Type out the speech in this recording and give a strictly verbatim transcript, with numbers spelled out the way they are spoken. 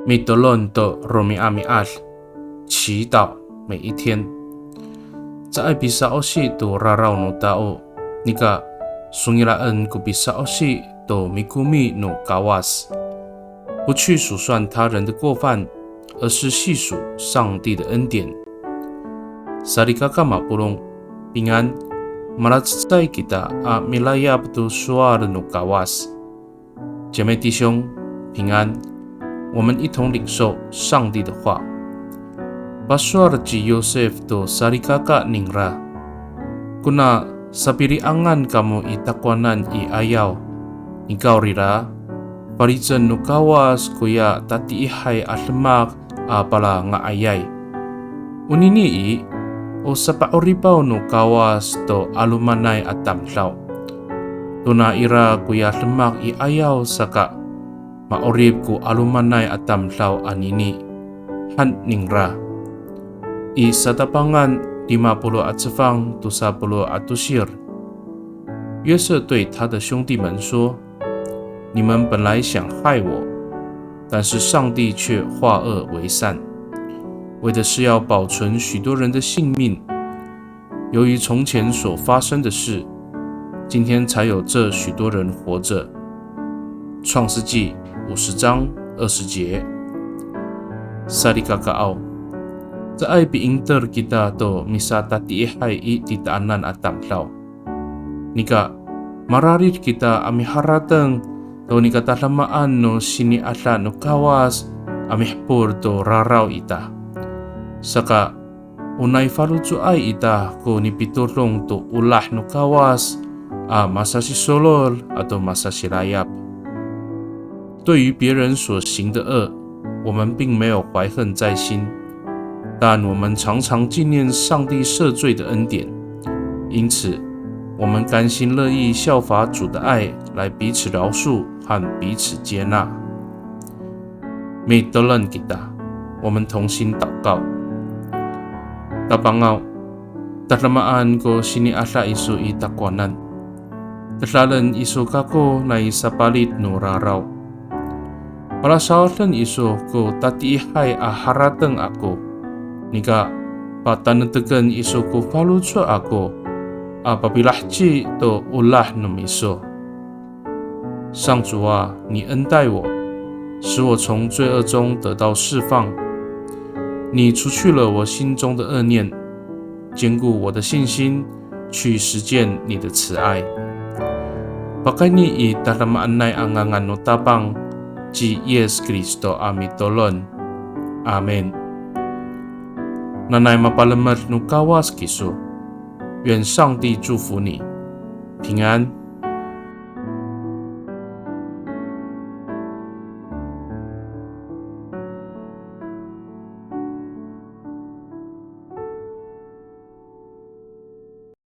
Mitolon to romi'ami'ad, 祈祷每一天。Caay pisa'osi to raraw no tao, nika songilaen ko pisa'osi to mikomi no Kawas. 不去数算他人的过犯，而是细数上帝的恩典。Salikaka mapolong, pingan, malacecay kita a milayap to sowal no Kawas. 姐妹弟兄，平安。我们一同领受上帝的话。Pasowal ci Yosef to salikaka ningra, kona sapili'angan kamo i takowanan i 'ayaw, nikawrira, falicen no Kawas koya tatiihay a demak a palanga'ayay. Onini i, o sapa'oripaw no Kawas to 'alomanay a tamdaw. Tona ira koya demak i 'ayaw saka, ma'orip ko 'alomanay a tamdaw anini, han ningra. I Satapangan lima polo' a cefang tosa polo' a tosir. 约瑟对他的兄弟们说：你们本来想害我，但是上帝却化恶为善，为的是要保存许多人的性命。由于从前所发生的事，今天才有这许多人活着。创世纪五十章二十节。Salikakaaw, caay pi'inter kita to misatatiihay i titaanan a tamdaw. Nika, mararid kita a miharateng to nika tadamaan no sini'ada no Kawas a mihepol to raraw ita. Saka, o nai faloco'ay ita ko nipitodong to olah no Kawas a masasisolol ato masasilayap. 对于别人所行的恶，我们并没有怀恨在心，但我们常常纪念上帝赦罪的恩典。因此，我们甘心乐意效法主的爱，来彼此饶恕和彼此接纳。Mitolon kita, 我们同心祷告。Tapangaw, tadamaan ko sini'ada iso i takowanan. Kedalen iso kako nai sapalit no raraw. Palasawaden iso ko tatiihay a harateng ako. Nika, patanekteken iso ko faloco' ako a papilaheci to olah no miso. 上主啊，你恩待我，使我从罪恶中得到释放。你除去了我心中的恶念，坚固我的信心，去实践你的慈爱。Pakayni i tadamaanay a ngangan no Tapang ci Yis Kristo a mitolon. Amin. Nanay mapalemed no Kawas kiso. 愿上帝祝福你，平安。